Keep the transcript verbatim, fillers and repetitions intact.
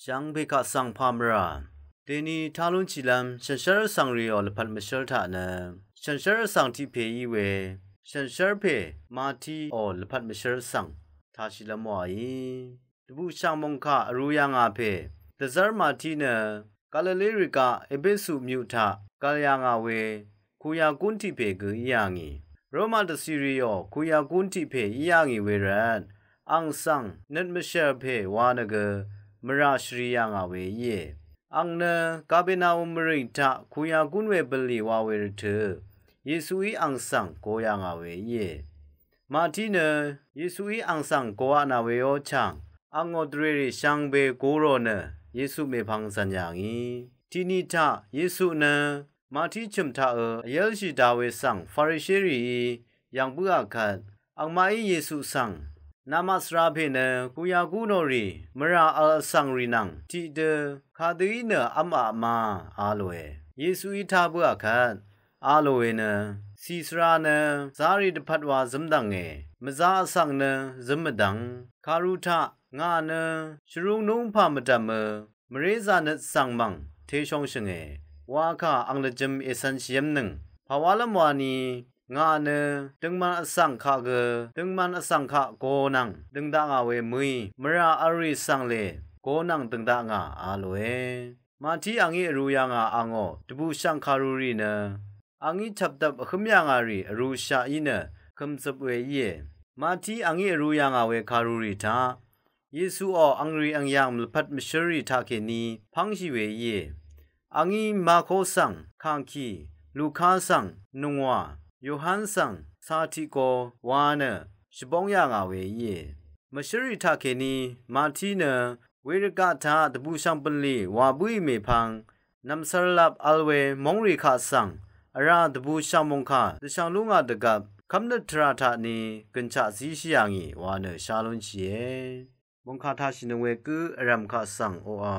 Jv̀ng pè kaq svng pà mvrà dèni tá lúnshìlv́m shànshér vsvng rìò lvpat mvshǿl taq nø shànshér vsvng tiq pè í we shànshér pè Matiò lvpat mvshǿl svng tāshìlv́m wàí. Dvbùshv̀ng mòngkà vrū yà ngà pè dvzv́r Mati nø Galili rìgaq Epesu myuq taq gv̀l yà ngà we kuyagún tiq pè gø í yà ngì. Roma dvcì rìò kuyagún tiq pè í yà ngì we rvt ang svng nøt mvshèr pè wa nø gø mvrà shvrì yà ngà we íe. Ang nø Kapenaum mvrìng taq kuyagún we bv̀nlì wa we rvtø̀ Yesuí ang svng go yà ngà we íe. Mati nø Yesuí ang svng goaq nà weó chàng angò dvrèrì shvngbe go rò nø Yesu mèpvng zv̀n yà ngì. Tiqni taq Yesu nø Mati chø̀m taqø vyv́lshì da we svng Farisherìí yv̀ng bǿà kvt angmaqí Yesu svng, namaq svra pè nø kuyagúnò rì mvrà vl vsvng rì nvng tiqdø kadø í nø v́m aq ma a lòe. Yesuí tá bǿà kvt a lòe nø cìsvra nø zarì dvpvt wa zǿmdv̀nge. Mvza vsvng nø zǿm mvdv̀ng. Kàru taq ngà nø shvrung núngpà mvdv̀mø mvrézà nøt svng mv̀ng téshóngshø̀nge wa kà ang lvjø̄m ècv̄nshìv́mnøng pàwálv́m wani ngà nø døngman vsvng kaq gø døngman vsvng kaq go nvng døng dakngà we mø̀í mvrà vlrì svng lè go nvng døng dakngà a lòe. Mati angí vrū yà ngà angò dvbùshv̀ng kàrurì nø angí chvpdvp vhǿm yà ngà rì vrūshaq í nø kø̀mzøp we íe. Mati angí vrū yà ngà we kàrurì taq Yesuò angrì angyàng mvlvpvt mvshǿrrì taqkèní pv́ngshì we íe. Angí Mako svng kàngkì, Luka svng nungwà, Yohan svng catiq go wa nø shvbóng yà ngà we íe. Mvshǿrrì taqkèní Mati nø wervgaq taq dvbùshv̀ng bv̀nlì wà bǿì mèpvng nv̀msvr lap vl we móngrì kaq svng vrà dvbùshv̀ng mòngkà dvshv̀ng lú ngà dvgvp kv́mnøt tvrà taqni gø̀nshaq zíshì yà ngì wa nø shá lúnshìe. Mòngkà tāshìnøng we gǿ vrv̀m kaq svng oqà